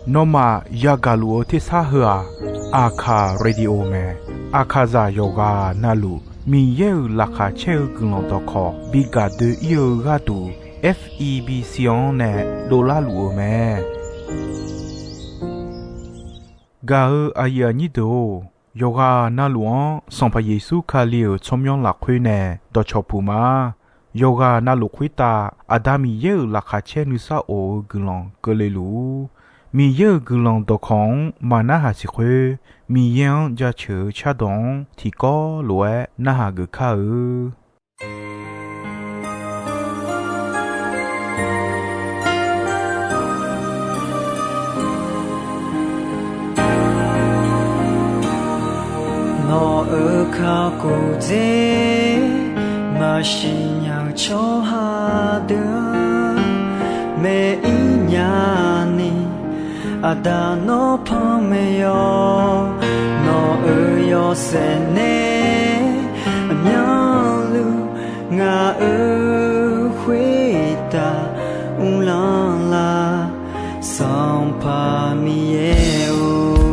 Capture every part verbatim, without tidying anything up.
Nawmaf yagaq luf-eu tersar heu-aq, Aqkaq Radio mae. Aqkaqzaq yawqghaq navluf Miqyaer-euq laqkhaq caer-eu guiqlanq dawqkawq bi gaq doe-ir-eu gharduq, F E B C-anr nae dovlar luf-eu mae. Gaq-eu aqyuif aqnyir deuq-or, yawqghaq navluf-anr Sanqpaq Yeqsur Kali-euq tsawrmyanr lafkhoer nae dawqcawq puq ma. Yawqghaq navluf khoertav Aqda Miqyaer-euq laqkhaq caer nuisar of-eu guiqlanq keuvle luf-ur. Miqyaer-euq guiqlanq dawqkawq-anr maq narhaq siq khoer, Miqyaer-anr jaceuq-eu cardawq-anr tiqkawv lof-aer narhaq geuf kar-eu. Nawq-euq kakhof dzer maqsiq nya-eu tsawrhaq deuq-anr, maeq-ir nya ni, Aqda nawr panmaeq yawq. Nawq-euq yawshaef nae aqmyanluf ngaq-euq khoertav uvlanr lar, Sanqpaq Miqyaer-or.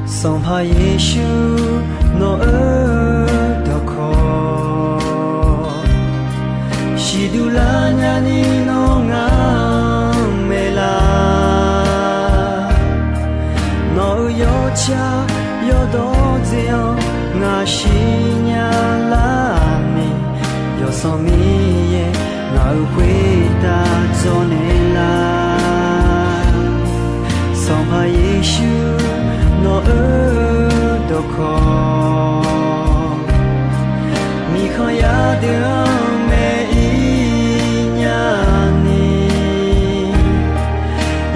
Sanqpaq Yeqsur nawq-euq dawqkawq siqduq lar nyani nawr ngar-anr maeqlar. Nawq-euq yawtsaq yawdawr dzae-anr ngaq siqnya lar ni, Yawsanr Miqyaer ngaq-euq khoertav dzawrnaeq lar. Sanqpaq Yeqsur nawq-euq dawqkawq, miqkhanq yar deuq-anr maeq-ir nya ni,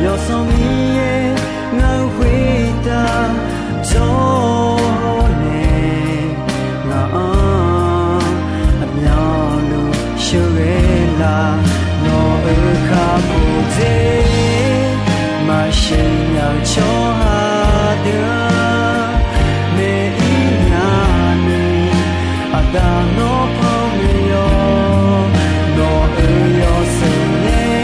Yawsanr Miqyaer ngaq-euq khoertav dzawrnaeq, ngaq-anr aqmyanluf sheuqghae lar. Nawq-euq kakhof dzer maqsiq nya-eu tsawrhaq deuq-anr maeq-ir nya ni, Aqda nawr panmaeq yawq. Nawq-euq yawshaef nae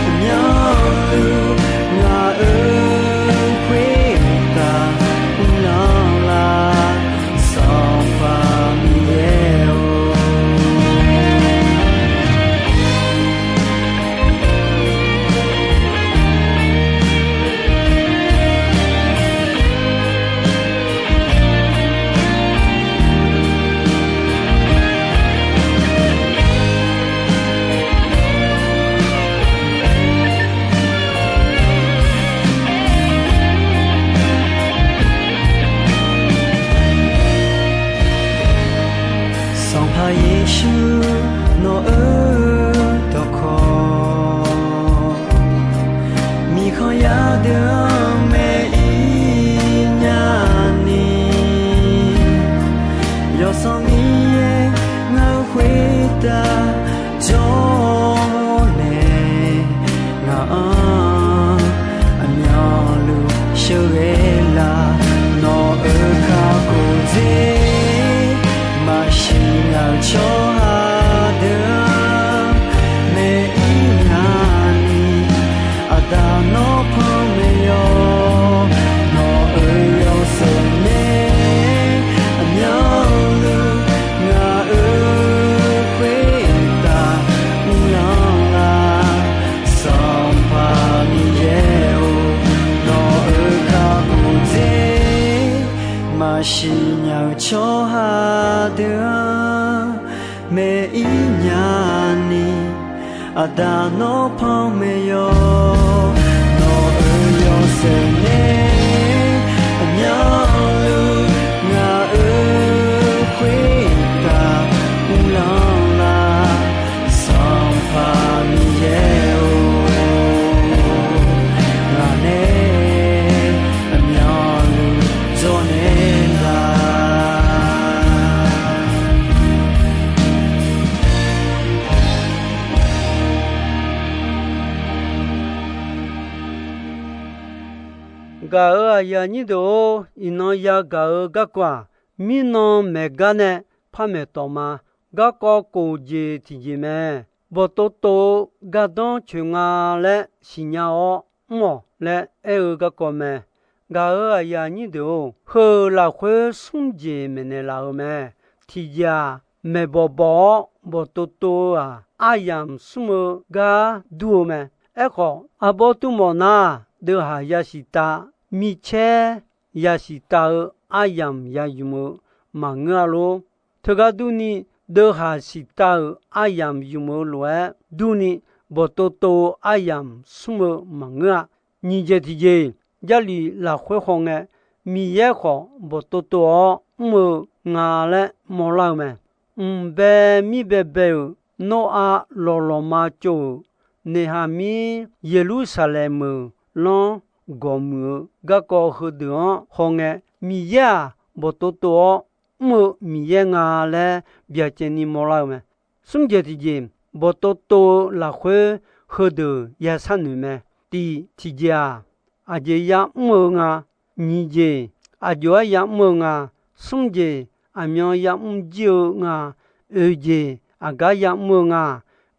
aqmyanluf ngaq-euq khoertav uvlanr lar, Sanqpaq Miqyaer-or. Sanqpaq Yeqsur nawq-euq dawqkawq, miqkhanq yar deuq-anr maeq-ir nya ni, Yawsanr Miqyaer ngaq-euq khoertav dzawrnaeq, ngaq-anr aqmyanluf sheuqghae lar. Nawq-euq kakhof dzer maqsiq nya-eu tsawrhaq deuq-anr maeq-ir nya ni, Aqda nawr panmaeq yawq. Nawq-euq yawshaef nae aqmyanluf ngaq-euq khoertav uvlanr lar, Sanqpaq Miqyaer-or. Nawq-euq kakhof dzer maqsiq nya-eu tsawrhaq deuq-anr maeq-ir nya ni, Aqda nawr panmaeq yawq. Nawq-euq yawshaef nae aqmyanluf ngaq-euq khoertav uvlanr lar, Sanqpaq Miqyaer-or. Ngaq nae aqmyanluf dzawrnaeq lar. Gaq-euq aqyuif aqnyir deuq-or, iqnan yagaq-eu garkawv-aq, mirnan maeq gar nae par maeq tawq ma. Garkawv kof jeq tiqjeq mae. Bawqtov tov-eu gardanr coeq nga laer siqnya-awr mr-awq laer aer-eu garkawv mae. Gaq-euq aqyuif aqnyir deuq-or, heu-euq lafkhoer smr jeq maeqnaeq laf-eu mae. Tiqjeq-aq, maeqbawq bawq-awr bawqtov tov-eu-aq, aryamq smr-eu gar dur-eu mae. Aerkhawf, arbawr tmr mawf nar, deuvhaq yasiq tav, micaer yasiq tav-eu aryamq ya ymq-eu maqngeur-a lor. Teugar durni, deuvhaq siq tav-euq aryamq ymq-eu lof-aer durni, bawqtov tov-eu aryamq smr-eu maqngeur-a. Nyiq jeq tiqjeq, Jarlif lafkhoer hawngae, Miqyaer khawf bawqtov tov-awr mr-eu nga laer mawrlar-eu mae. Mq bae mir baebae-euq Noraq lawqlawqma tsov-euq Neqhaqmir Yeqlursaqlaeq meuq lanr gawqmuiq-eu garkawv heudeuq-anr hawngae, Miqyaer-aq, bawqtov tov-awr mr-eu Miqyaer nga laer byacaevni mawrlar-eu mae. Smr jeq tiqjeq, bawqtov tov-eu lafkhoer heudeuq ya sharnoeq mae. Tiq, tiqjeq-aq, aqjeq ya'mr-eu nga. Nyiq jeq, aqjox-aer ya'mr-eu nga. Smr jeq, aqmyan ya'mr jir-eu nga. Oeq jeq, aqgar ya'mr-eu nga.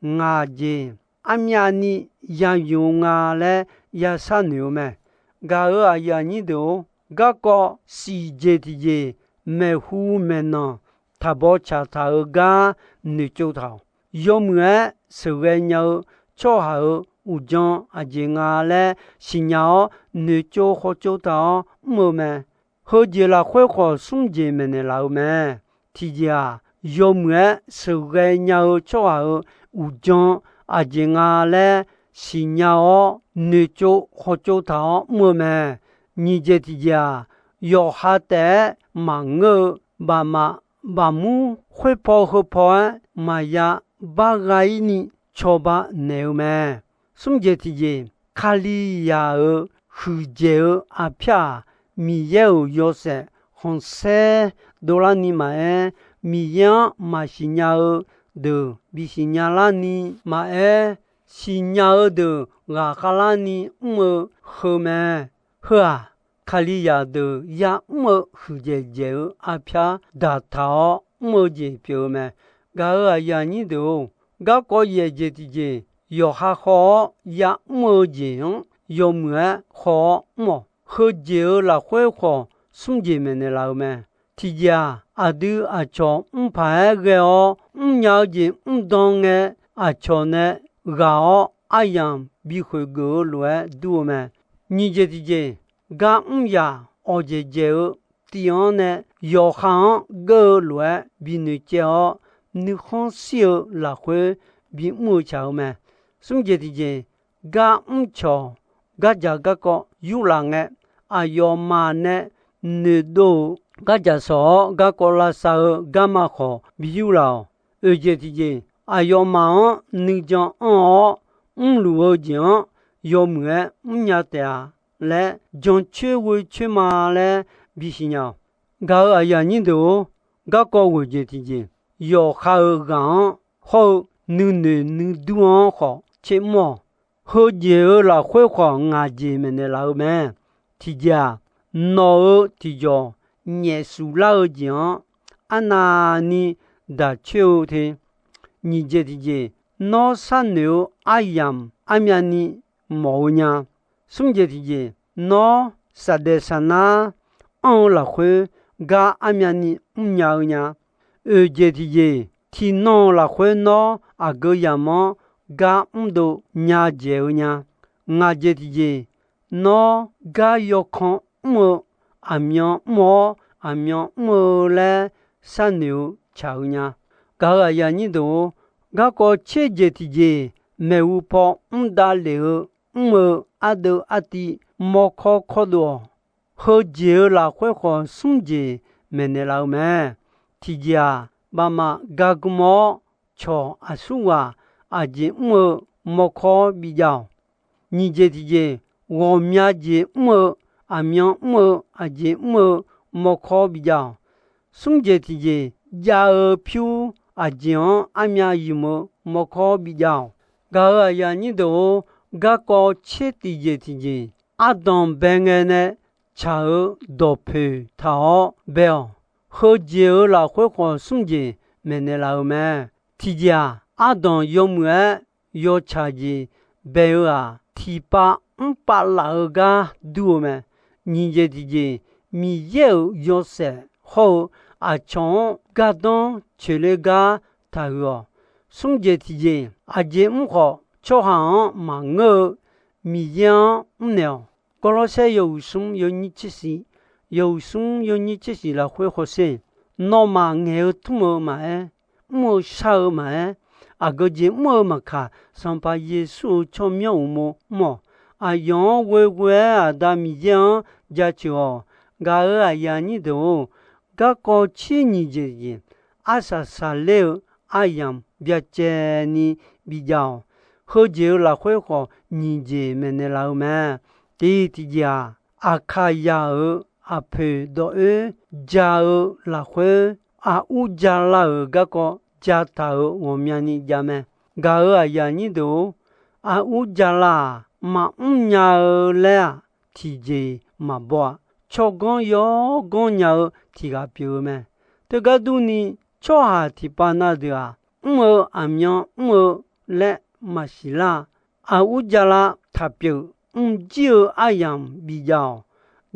Ngaq jeq, armyavni ya ymq-eu nga laer ya sharnoeq-eu mae. Gaq-euq aqyuif aqnyir deuq-or, garkawv siq jeq tiqjeq, maeqhu maeqnan taqbaw tsaqtaq-eu gar noeqtsov taq-awq. Yawmuiq-aer sheuqghae nya-eu tsawrhaq-euq uqdzan aqjeq nga laer siqnya-awr, noeqtsov hawtsov taq-awr mr-eu mae. Heujeq lafkhoer khawf smr jeq maeqnaeq laf-eu mae. Tiqjeq-aq, yawmuiq-aer sheuqghae nya-eu tsawrhaq-euq uqdzan aqjeq nga laer siqnya-awr, noeqtsov hawtsov taq-awr mr-eu mae. Nyiq jeq tiqjeq-aq, yawqha taef-aer maqngeur-eu bafmaf bafmur khoerpaw heupaw-aer maqya bar gha-ir ni cawba naeq-eu mae. Smr jeq tiqjeq, Kalizaq-euq huiqdzaeq-eu arpyar-aq, Miqyaer-euq yawshaef khanqsaer dovlarni maqaer, Miqyaer-anr maqsiq nya-eu deuq bisiq nya larni maqaer, siqnya-eu deuq ghaqkhav larni mr-eu heu mae. Heu-aq, Kalizaq deuq ya'mr-eu huiqdzaeq dzaeq-eu arpyar daqtaq-awr mr-eu jeq pyeuf-eu mae. Gaq-euq aqyuif aqnyir deuq-or, garkawv yaeq jeq tiqjeq, yawqha haw-awr ya'mr-eu jeq-anr yawmuiq-aer haw-awr mr-awq. Heujeq-euq lafkhoer khawf smr jeq maeqnaeq laf-eu mae. Tiqjeq-aq, aqdui aqcawq mr paq-aer ghae-awr mrnya-eu jeq mrdan ngae, aqcawq nae ghaq-awr aryamq bi khoeq geuf-eu lof-aer dur-eu mae. Nyiq jeq tiqjeq, gar mr yaq awqdzaeq dzaeq-eu tiv-anr nae yawqha-anr geur-eu lof-aer bi noeqcaev-awr, nuikhanr shir-eu lafkhoer bi mr-eu tsaq-eu mae. Smr jeq tiqjeq, gar mr cawq gardzaq garkawv yurlaf ngae, aqyawfmaf nae noeqdov-euq gardzaq sawq-awr garkawv lavsav-eu garma khawf bi yurlaf-awq. Oeq jeq tiqjeq, aqyawfmaf-anr nuijan anr-awr, mrluf-eu jeq-anr yawmuiq-aer mrnya taef-a laer, jancoer ghoecoer ma laer bisiq nya-awq. Gaq-euq aqyuif aqnyir deuq-or, garkawv ghoeq jeq tiqjeq, yawqha-euq ghaq-anr hawr-eu nuinoeq nuidur-anr khawf tser mr-awq. Heujeq-euq lafkhoer khawf ngaq jeq maeqnaeq laf-eu mae. Tiqjeq-aq, nawq-euq tiqjawq nyaef suf lar-eu jeq-anr arnavni daq coer-eu te. Nyiq jeq tiqjeq, nawr sharnoeq-eu aryamq armyavni mawf-eu nya. Smr jeq tiqjeq, nawr saqdaeq saqnar anr-eu lafkhoer gar armyavni mrnya-eu nya. Oeq jeq tiqjeq, tiqnan-euq lafkhoer nawr aqgeu yamq-anr gar mrdov nya dzaeq-eu nya. Ngaq jeq tiqjeq, nawr gar yawkan mr-eu aqmyan mr-awr aqmyan mr-eu laer sharnoeq-eu tsaq-eu nya. Gaq-euq aqyuif aqnyir deuq-or, garkawv tser jeq tiqjeq maeqhu paw mrdav lef-eu mr-eu ardeuv artiv mawrkawr kawrdov-awq. Heujeq-euq lafkhoer khawf smr jeq maeqnaeq laf-eu mae. Tiqjeq-aq, bafmaf gargm-awr cawq aqsurghaq aqjeq mr-eu mawrkawr bijav-awq. Nyiq jeq tiqjeq, ghawqmya jeq mr-eu, aqmyan mr-eu, aqjeq mr-eu mawrkawr bijav-awq. Smr jeq tiqjeq, jav-eu pyur aqjeq-anr armyav ymq-eu mawrkawr bijav-awq. Gaq-euq aqyuif aqnyir deuq-or, garkawv tser tiqjeq tiqjeq, ardanq bae ngae nae tsaq-eu dawqpoeq taq-awr bae-awq. Heujeq-euq lafkhoer khawf smr jeq maeqnaeq laf-euq mae. Tiqjeq-aq, ardanq yawmuiq-aer yawtsaq jeq bae-eu-aq, tiqpav mrpav laf-eu gar dur-eu mae. Nyiq jeq tiqjeq, Miqyaer-euq yawshaef hawr-eu aqcawq-anr gardanr coeqler gar taqhuiq-awq. Smr jeq tiqjeq, aqjeq mr khawf tsawrhaq-anr maqngeur-eu Miqyaer-anr mrnaeq-awq. Gawrlawrsaer yawhuiq smr yawnyir tser shiq, yawhuiq smr yawnyir tser shiq lafkhoer hawsher, nawmaf ngaeq-eu tmr-eu maqaer, mr-eu shar-eu maqaer, aqgeu jeq mr-eu maqkaq, Sanqpaq Yeqsur-euq tsawrmyanr uqmov mr-awq. Aqyawf-anr ghoeghoe-aer Aqda Miqyaer-anr jaceuq-awq. Gaq-euq aqyuif aqnyir deuq-or, garkawv tser nyiq jeq jeq, arsaq saqler-eu aryamq byacaevni bijav-awq. Heujeq-euq lafkhoer khawf nyiq jeq maeqnaeq laf-eu mae. Tiq, tiqjeq-aq, Aqkaqzaq-euq aqpoeq dawq oer ja-eu lafkhoer, aqur jala-euq garkawv jataq-euq ghawqmyani jav mae. Gaq-euq aqyuif aqnyir deuq-or, aqur jala-aq, maqmr nya-eu laer-aq, tiqjeq maqbaw-a. Tsawrganr yawganr nya-eu tiq ghaq pyeuf-eu mae. Teugar durni, tsawrhaq tiqpav na deuq-aq, mr-eu aqmyan mr-eu laer maqsiq lar-a. Aqur jala taqpyeuf, mrjir-eu aryamq bijav-awq.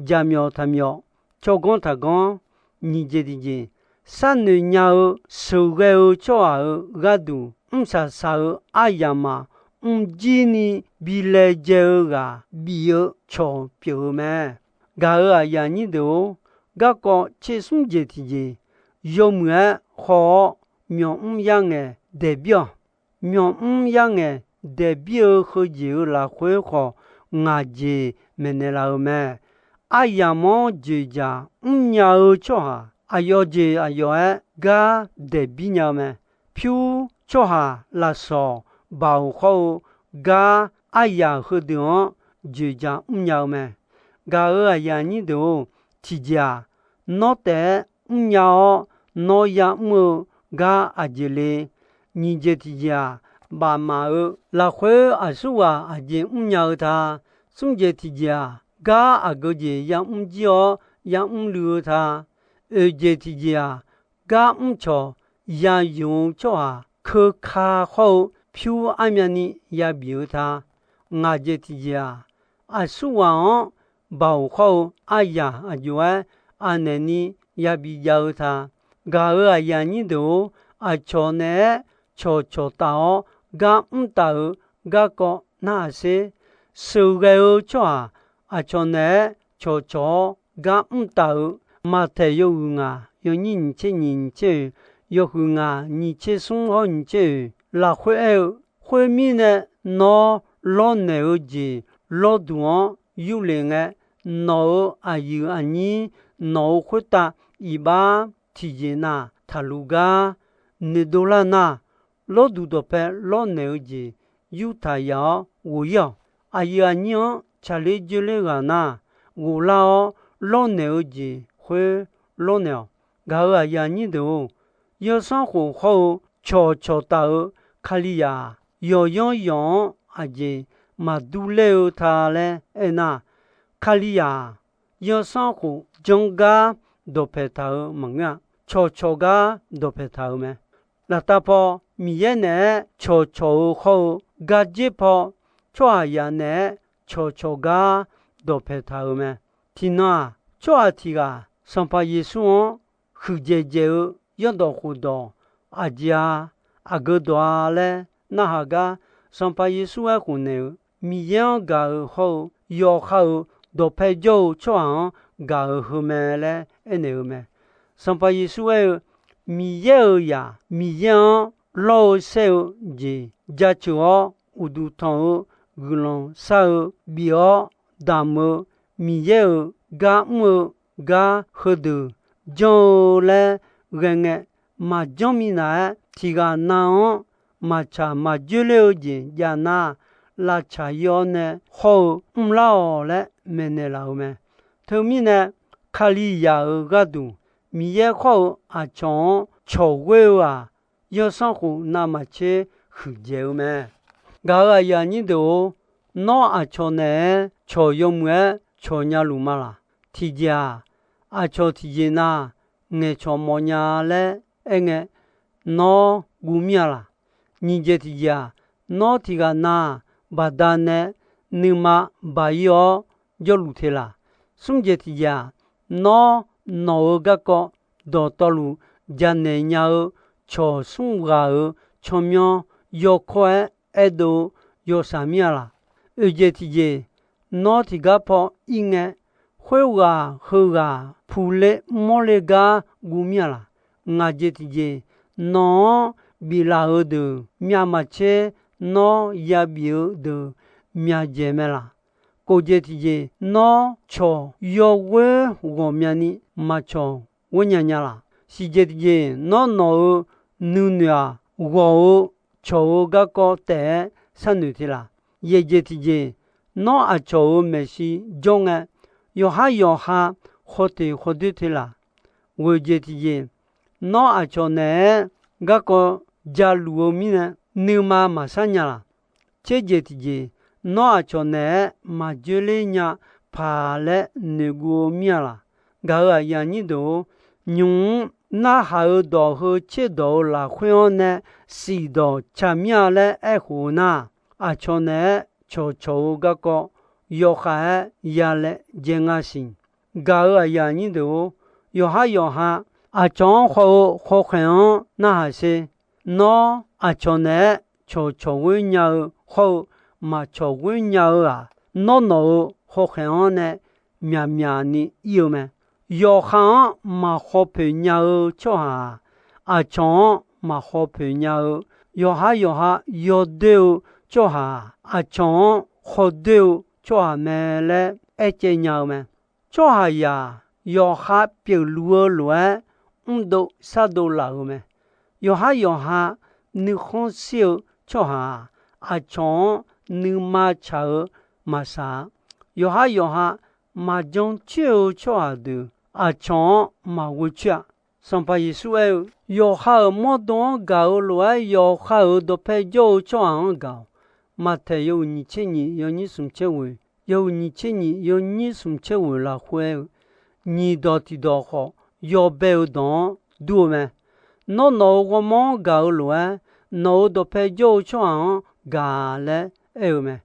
Jaqmyawf taqmyawf, tsawrganr taqganr, nyiq jeq tiqjeq, sharnoeq nya-eu sheuqghae-eu tsawrhaq-euq gharduq mrsaq saq-eu aryamq-aq, mrjirni bi laejae-eu ghaq bif-eu cawq pyeuf-eu mae. Gaq-euq aqyuif aqnyir deuq-or, garkawv tser smr jeq tiqjeq, yawmuiq-aer haw-awr, myawqmr yarngae daeqbir-awq. Myawqmr yarngae daeqbir-eu heujeq-euq lafkhoer khawf, ngaq jeq maeqnaeq laf-eu mae. Aryamq-anr joeqjaq mrnya-eu tsawrhaq, aqyawf jeq aqyawf-aer gar daeqbir nya-eu mae. Pyur tsawrhaq lafsawq baoq hawr-eu gar aryaq heudeuq-anr joeqjaq mrnya-eu mae. Gaq-euq aqyuif aqnyir deuq-or, tiqjeq-aq, nawr taef-aer mrnya-awr, nawr ya'mr-eu gar aqjeq le. Nyiq jeq tiqjeq-aq, bafmaf-eu lafkhoer aqsurghaq aqjeq mrnya-eu ta. Smr jeq tiqjeq-aq, gar aqgeu jeq ya'mr jir-awr ya'mr luiv-eu ta. Oeq jeq tiqjeq-aq, gar mrcawq yayoq-eu tsawrhaq keuka hawr-eu pyur armyavni yabif-eu ta. Ngaq jeq tiqjeq-aq, aqsurghaq-anr baoq hawr-eu aryaq aqjox-aer anaeq ni yabi jav-eu ta. Gaq-euq aqyuif aqnyir deuq-or, aqcawq naeq-aer cawqcawq taf-awr gar mr taf-euq garkawv narhaq sher. Sheuqghae-eu tsawrhaq aqcawq naeq-aer cawqcawq-awr gar mr taf-euq Maqtaeq yawhuiq ngaq yawnyir nyiq tser nyiq nyiq tser oeq, yawhuiq ngaq nyiq tser smr hawr nyiq tser oeq lafkhoer aer-eu, khoermirnae, nawr lawrnaeq-eu jeq lawrduq-anr yurlef ngae, nawq-euq aqyuif aqnyir nawq-euq khoertav iqbax tiqjeq nav taqluq gar noeqdov lar nar, lawrduq dawqpae lawrnaeq-eu jeq yurtaq yaf-awr ghof-ir-awq. Aqyuif aqnyir-anr tsaqler dzoerler ghaq nar, ghoflar-awr lawrnaeq-eu jeq khoer lawrnaeq-awq. Gaq-euq aqyuif aqnyir deuq-or, yawsanr khof hawr-eu cawqcawq taf-eu Kalizaq-aq, yawqyanr yawq-anr aqjeq maqdur ler-eu ta laer aernar, Kalizaq-aq, yawsanr khof janr gar dawqpaeq taq-eu maqngeur-a. Cawqcawq gar dawqpaeq taq-eu mae. Laftav paw Miqyaer naeq-aer cawqcawq-eu hawr-eu gardzer paw tsawrhaqzaq naeq-aer cawqcawq gar dawqpaeq taq-eu mae. Tiqnan-aq, tsawrhaq tiq ghaq Sanqpaq Yeqsur-anr huiqdzaeq dzaeq-eu yawrdawq khofdawq aqjeq-a, aqgeu dawq-a laer narhaq gar, Sanqpaq Yeqsur aerkhof naeq-euq, Miqyaer-anr gaq-euq hawr-eu yawqha-euq dawqpae jawr-eu tsawrhaq-anr gaq-euq heu mae laer aernaeq-eu mae. Sanqpaq Yeqsur aer-eu, Miqyaer-euq zaq Miqyaer-anr lawr-eu saer-eu jeq jaceuq-awr, uqduq tanq-eu guiqlanq shar-eu bif-awr damq-eu Miqyaer-euq gar mr-eu gar heudeuq janr-eu laer ghae ngae, maqjanr minav-aer tiq ghaq nav-anr maqtsaq maqjoer ler-eu jeq jav nar, lavtsaq ir-awr nae hawr-eu mrlar-awq laer maeqnaeq laf-eu mae. Teumirnae, Kalizaq-euq gharduq Miqyaer khawr-eu aqcawq-anr cawq ghoer-eu-aq, yawsanr khof navmaqtser huiqdzaeq-eu mae. Gaq-euq aqyuif aqnyir deuq-or, nawr aqcawq naeq-aer cawq yawmuiq-aer cawq nya luf ma laq? Tiqjeq-aq, aqcawq tiqjeq nav ngaeqcawq mawf nya laer aerngae, nawr guv mir-a laq? Nyiq jeq tiqjeq-aq, nawr tiqghaq nav-aq, baqdanae nuima baq-ir-awr jawrluf te laq? Smr jeq tiqjeq-aq, nawr nawq-euq garkawv dawqtawvluf janaeq nya-eu cawq smr ghaq-euq tsawrmyanr yawkawr-aer aerdov-eu yawshaq mir-a laq? Oeq jeq tiqjeq, nawr tiqgar paw ir ngae, khoerghaq heughaq puqler mawrler gar guv mir-a laq? Ngaq jeq tiqjeq, nawq-anr biflaf-euq deuq myavmaqtser, nawr yabif-eu deuq myavdzaeq mae laq? Kof jeq tiqjeq, nawr cawq yawghoer ghawqmyani maqcawq ghoer nya nya laq? Siq jeq tiqjeq, nawr nawq-euq nuinoeq-aq, ghawq-eu cawq-eu garkawv taef-aer sharnoeq te laq? Yaeq jeq tiqjeq, nawr aqcawq-euq maeqshi jawr ngae, yawqhar yawqha khawteq khawdoer te laq? Ghoeq jeq tiqjeq, nawr aqcawq naeq-aer garkawv jaluf-eu mirnae, nuima maqsar nya laq? Tser jeq tiqjeq, nawr aqcawq naeq-aer maqdzoerler nya paq laer noeqguv-eu mir-a laq? Gaq-euq aqyuif aqnyir deuq-or, nymq-mr narhaq-euq dawq heu tserdawq-euq lafkhoer-anr nae siqdawq tsaq mir-a laer aerkhof-eu nar, aqcawq naeq-aer cawqcawq-eu garkawv yawkhav-aer ya laejae nga siq. Gaq-euq aqyuif aqnyir deuq-or, yawqhar yawqha aqcawq-anr haw-eu hawkhaeq-anr narhaq sher. Nawr aqcawq naeq-aer cawqcawq ghoer nya-eu hawr-eu, maqcawq ghoer nya-eu-aq, nawr nawq-euq hawkhaeq-anr nae myaqmyaq ni ir-eu mae. Yawqha-anr maqhaw poeq nya-eu tsawrhaq-aq, aqcawq-anr maqhaw poeq nya-eu, yawqhar yawqha yawdoer-eu tsawrhaq-aq, aqcawq-anr hawdoer-eu tsawrhaq mae laer aercaev nya-eu mae. Tsawrhaqzaq yawqha pyeufluf-eu lof-aer mrdov shardov laf-euq mae. Yawqhar yawqha nuikhanr shir-eu tsawrhaq-aq, aqcawq-anr nuima tsaq-eu maqsaq-a. Yawqhar yawqha maqjan coer-eu tsawrhaq deuq aqcawq-anr maqghoe coer-a. Sanqpaq Yeqsur aer-eu, yawqha-euq mawrdo-anr gaq-eu lof-aer yawqha-euq dawqpae jawr-eu tsawrhaq-anr gaq-awq. Maqtaeq yawhuiq nyiq tser nyiq yawnyir smq tser ghoeq, yawhuiq nyiq tser nyiq yawnyir smq tser ghoeq lafkhoer aer-eu, nyiq dawq tiq dawq khawf yawbae-eu dawq-anr dur-eu mae. Nawr nawq-euq ghawrmawr-anr gaq-eu lof-aer, nawq-euq dawqpae jawr-eu tsawrhaq-anr gaq laer aer-eu mae.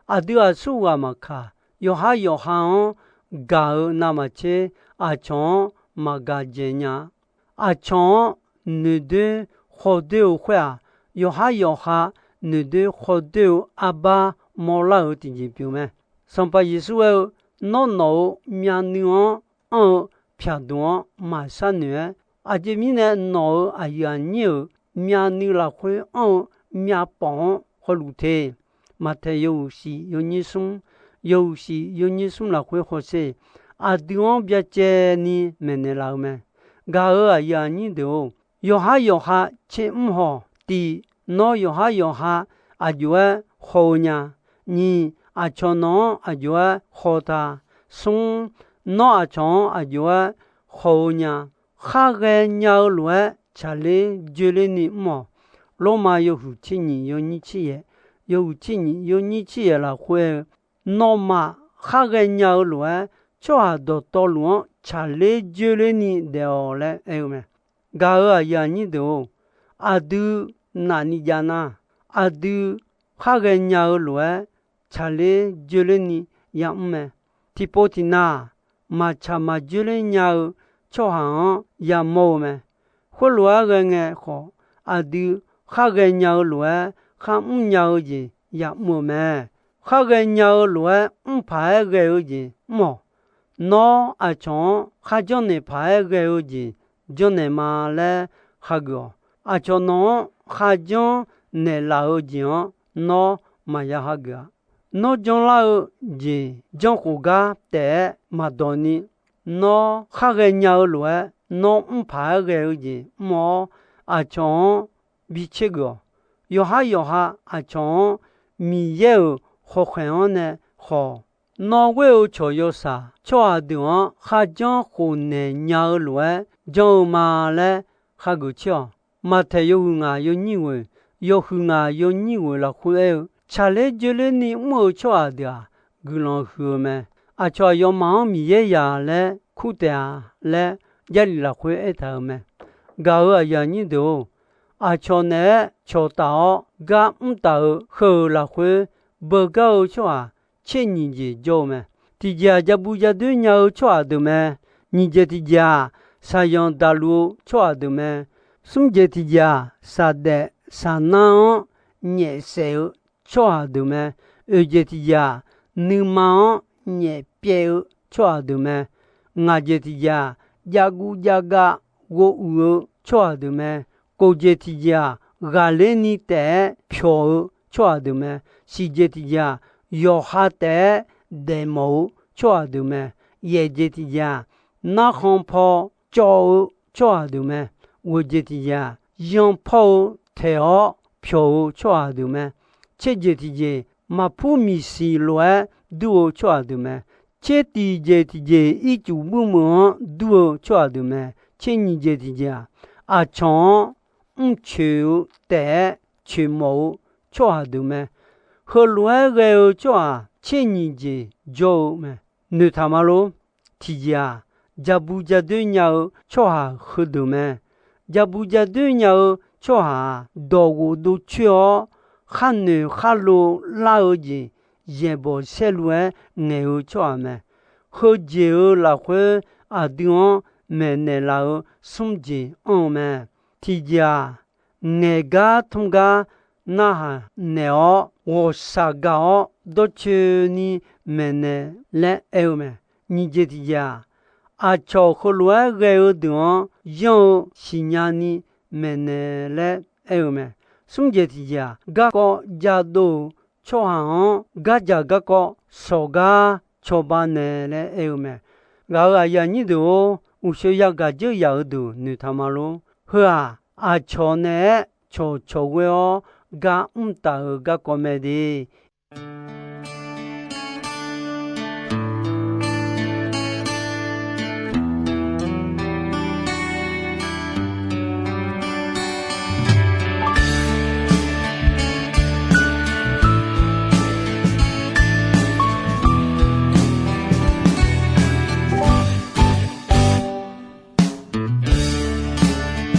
Aqdui aqsur ghaq maqkaq, yawqhar yawqha-anr gaq-eu navmaqtser aqcawq-anr maqgaq dzaeq nya-a. Aqcawq-anr noeqdoer khawdoer-eu khoer-aq, yawqhar yawqha noeqdoer khawdoer-eu arbar mawrlar-euq tiqjeq pyeuf mae. Sanqpaq Yeqsur aer-eu, nawr nawq-euq myavnuiv-anr anr-eu pyaqduq-anr maqshar noeq-aer, aqjeq mirnae nawq-euq aqyuif aqnyir-euq myavnuiv lafkhoer anr-eu myavpawf-anr hawluf te. Maqtaeq yawhuiq shif yawnyir smr, yawhuiq shif yawnyir smr lafkhoer hawsher. Aqdui-anr byacaevni maeqnaeq laf-eu mae. Gaq-euq aqyuif aqnyir deuq-or, yawqhar yawqha tser mr haw. Tiq, nawr yawqhar yawqha aqjox-aer haw-eu nya. Nyiq, aqcawq nawq-anr aqjox-aer haw ta. Smr, nawr aqcawq-anr aqjox-aer haw-eu nya. Khar ghaenya-eu lof-aer tsaqler dzoerler ni mr-awq. Lormav yawhuiq tser nyiq yawnyir tser yaef, yawhuiq tser nyiq yawnyir tser yaef lafkhoer aer-eu, nawmaf khar ghaenya-eu lof-aer tsawrhaq dawqtawvluf-anr tsaqler dzoerler ni daef-awq laer aer-eu mae. Gaq-euq aqyuif aqnyir deuq-or, aqdui nafni jav nar, aqdui khar ghaenya-eu lof-aer tsaqler dzoerler ni yamr mae. Tiqpov tiqnav-aq, maqtsaq maqdzoerler nya-eu tsawrhaq-anr yamawr-eu mae. Khoerlof-aer ghae ngae khawf, aqdui khar ghaenya-eu lof-aer kharmr nya-eu jeq yamr-eu mae. Khar ghaenya-eu lof-aer mr paq-aer ghae-eu jeq mr-awq. Nawr aqcawq-anr kharjanr naeq paq-aer ghae-eu jeq janrnaeq ma laer hageuf-awq. Aqcawq nawq-anr kharjanr naeqlaf-eu jeq-anr nawr maqya hageuf-a. Nawr janrlar-eu jeq janrkhof gar taef-aer maqdawq ni, nawr khar ghaenya-eu lof-aer nawr mr paq-aer ghae-eu jeq mr-awr, aqcawq-anr bi tsergeuf-awq. Yawqhar yawqha aqcawq-anr Miqyaer-euq hawkhaeq-anr nae haw-awq. Nawr ghoer-eu cawq yawshaq tsawrhaq deuq-anr kharjanr khofnaeq nya-eu lof-aer janr-eu ma laer hageuf caer-awq. Maqtaeq yawhuiq ngaq yawnyir ghoeq, yawhuiq ngaq yawnyir ghoeq lafkhoer aer-eu, tsaqler dzoerler ni mr-eu tsawrhaq deuq-aq, guiqlanq huiq-eu mae. Aqcawq aqyawfmaf-anr Miqyaer yaq laer kur taef-a laer, Jarlif lafkhoer aertaq-euq mae. Gaq-euq aqyuif aqnyir deuq-or, aqcawq naeq-aer cawqtaf-awr gar mr taf-eu heu-euq lafkhoer, beugar-eu tsawrhaq tser nyiq jeq jawr-eu mae. Tiqjeq-aq, ja bu ja doer nya-eu tsawrhaq deuq mae. Nyiq jeq tiqjeq-aq, shaqzanq daqluf-eu tsawrhaq deuq mae. Smr jeq tiqjeq-aq, shaqdaef shaqnar-anr nyaefsaef-eu tsawrhaq deuq mae. Oeq jeq tiqjeq-aq, nuima-anr nyaefpyaev-eu tsawrhaq deuq mae. Ngaq jeq tiqjeq-aq, jav guv jav gav ghovuiq-eu tsawrhaq deuq mae. Kof jeq tiqjeq-aq, ghaqler ni taef-aer pyawq-eu tsawrhaq deuq mae. Siq jeq tiqjeq-aq, yawqha taef-aer daefmawf-eu tsawrhaq deuq mae. Yaeq jeq tiqjeq-aq, narkhan paw cawv-eu tsawrhaq deuq mae. Ghoeq jeq tiqjeq-aq, yanpawr-eu taeq-awr pyawq-eu tsawrhaq deuq mae. Tser jeq tiqjeq, maqpur miqsiq lof-aer dur-eu tsawrhaq deuq mae. Tser tiqjeq tiqjeq, ircuf buirmeuq-anr dur-eu tsawrhaq deuq mae. Tser nyiq jeq tiqjeq-aq, aqcawq-anr mrcoeq-eu taef-aer coeqmawf-eu tsawrhaq deuq mae. Heulof-aer ghae-eu tsawrhaq tser nyiq jeq jawr-eu mae. Noeqtaq ma lor. Tiqjeq-aq, ja bu ja doer nya-eu tsawrhaq heudeuq mae. Ja bu ja doer nya-eu tsawrhaq-aq, dawqghof dovcoer-awr, khar noeq khar lo lar-eu jeq yaeqbawq saerlu-aer ngaeq-eu tsawrhaq mae. Heujeq-euq lafkhoer aqdui-anr maeqnaeq laf-eu smr jeq anr-eu mae. Tiqjeq-aq, ngaeq gar tmr gar narhaq naeq-awr, ghawqshaq gaq-awr dawrcoeni maeqnaeq laer aer-eu mae. Nyiq jeq tiqjeq-aq, aqcawq heulof-aer ghae-eu deuq-anr yanr-eu siqnya ni maeqnaeq laer aer-eu mae. Smr jeq tiqjeq-aq, garkawv jadov-euq tsawrhaq-anr gardzaq garkawv shawq gar cawba nae laer aer-eu mae. Ngaq-euq aqyuif aqnyir deuq-or, uqshoe yagaq dzeur yaq-eu deuq noeqtaq ma lor. Heu-aq, aqcawq naeq-aer cawqcawq ghoer-awr gar mr taf-euq garkawv mae de.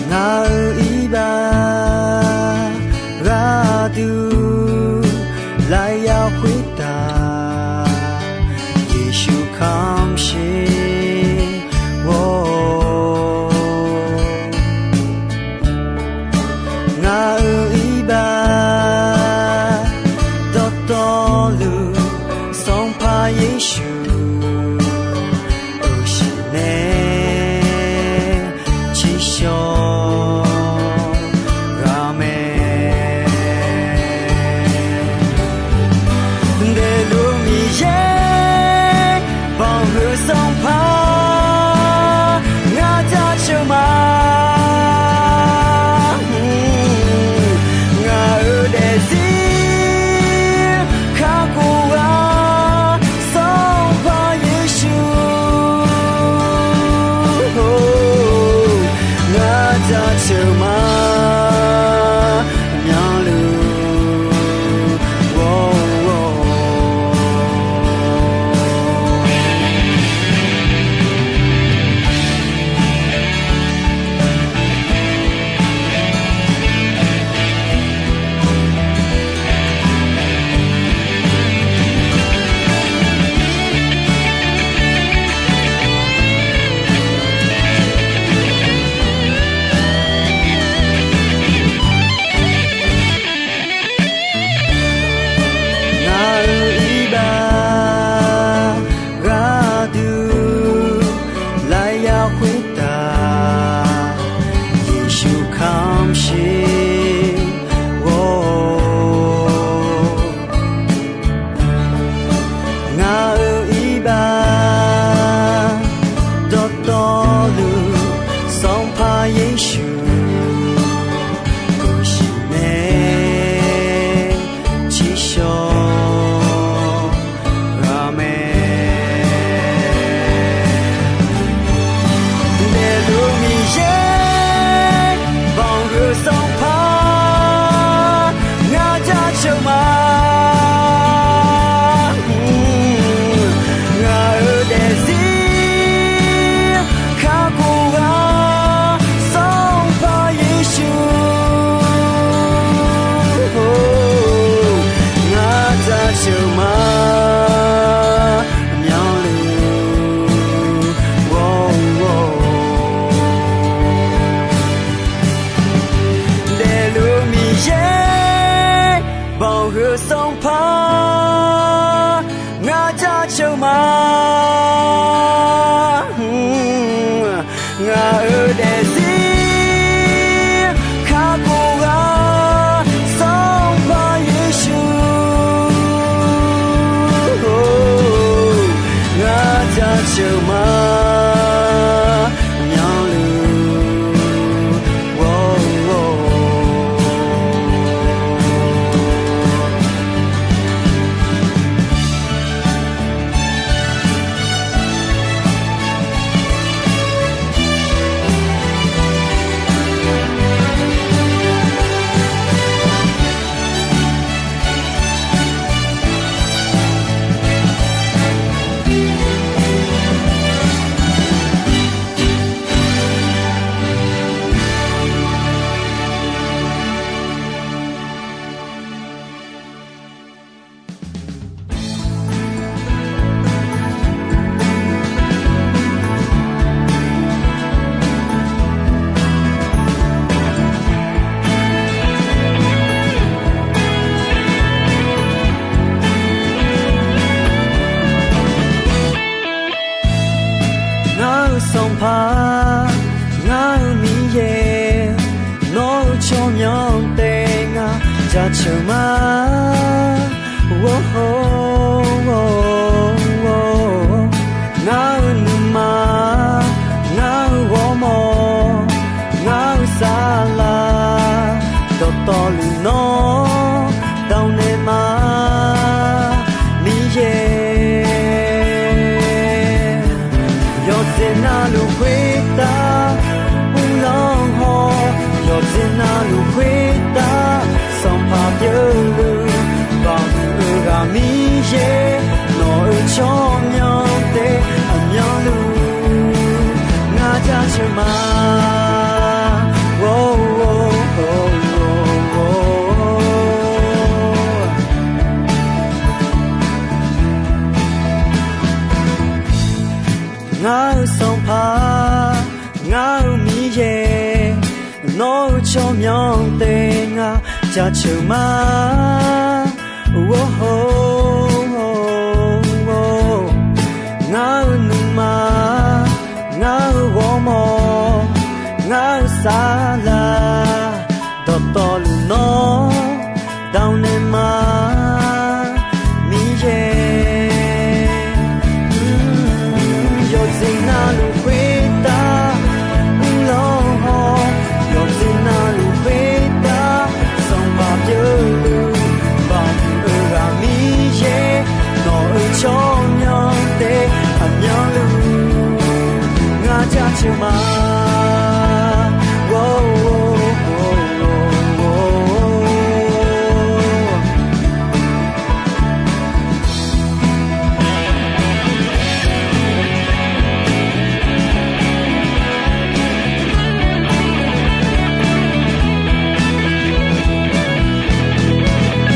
Ngaq-euq iqbax gharduq lafyaq khoertav, Yeqsur kamshae-awr, ngaq-euq iqbax dawqtawvluf, Sanqpaq Yeqsur, uqshiq nae tsiqshawr ghaq mae. Daefluf Miqyaer, banqhuiq Sanqpaq, ngar jaceuq ma. Sanqpaq, ngar jaceuq ma. Ngaq-euq daefzir kakhof ghaq Sanqpaq Yeqsur, ngar jaceuq ma. Myanluf Ngar-eu Sanqpaq, ngar-eu Miqyaer, nawq-eu tsawrmyanr taef ngar jaceuq ma. Ngar-eu nuima, ngar-eu ghawrmawr, ngar-eu saflar, dawqtawvluf nawr dawq naeq ma, Miqyaer. Yawqjeq navluf khoertav uvlanr haw, yawqjeq navluf khoertav Sanqpaq pyeufluf, Baoq huiq-eu ghaq Miqyaer, nawq-eu tsawrmyanr taef aqmyanluf ngar jaceuq ma. Ngar-eu Sanqpaq, ngar-eu Miqyaer, nawq-eu tsawrmyanr taef ngar jaceuq ma. Ngar-eu nuima, ngar-eu ghawrmawr, ngar-eu saflar, dawqtawvluf nawr dawq naeq ma, Miqyaer. Yawqjeq navluf khoertav uvlanr haw, yawqjeq navluf khoertav Sanqpaq pyeufluf, Baoq huiq-eu ghaq Miqyaer, nawq-eu tsawrmyanr taef aqmyanluf ngar jaceuq ma.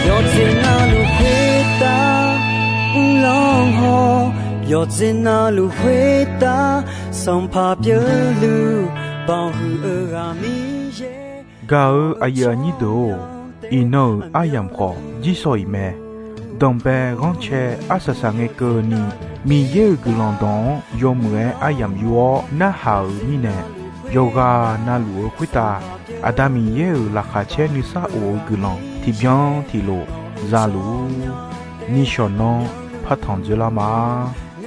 Yawqjeq navluf khoertav uvlanr haw, yawqjeq navluf khoertav Sanqpaq pyeufluf, Baoq huiq-eu ghaq Miqyaer. Gaq-eu aqyuif aqnyir deuq-or, iqnan-euq aryamq khawf jirsawq iq mae. Danqbae ghanrcae arsaq saq ngae keuvni, Miqyaer-euq guiqlanq dawq-anr yawmuiq-aer aryamq yur-awr narhaq-euq mirnae, yawqghaq navluf-eu khoertav Aqda Miqyaer-euq laqkhaq caer nuisar of-eu guiqlanq tiqbyan tiqlof za luf-ur. Nishawq nanr partanq dzoerlar ma.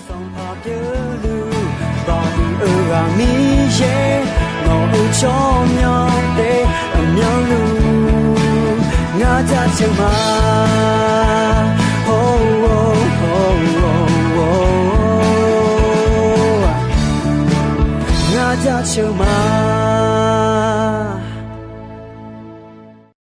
Sanqpaq pyeufluf, Baoq huiq-eu ghaq Miqyaer, nawq-eu tsawrmyanr taef aqmyanluf ngar jaceuq ma.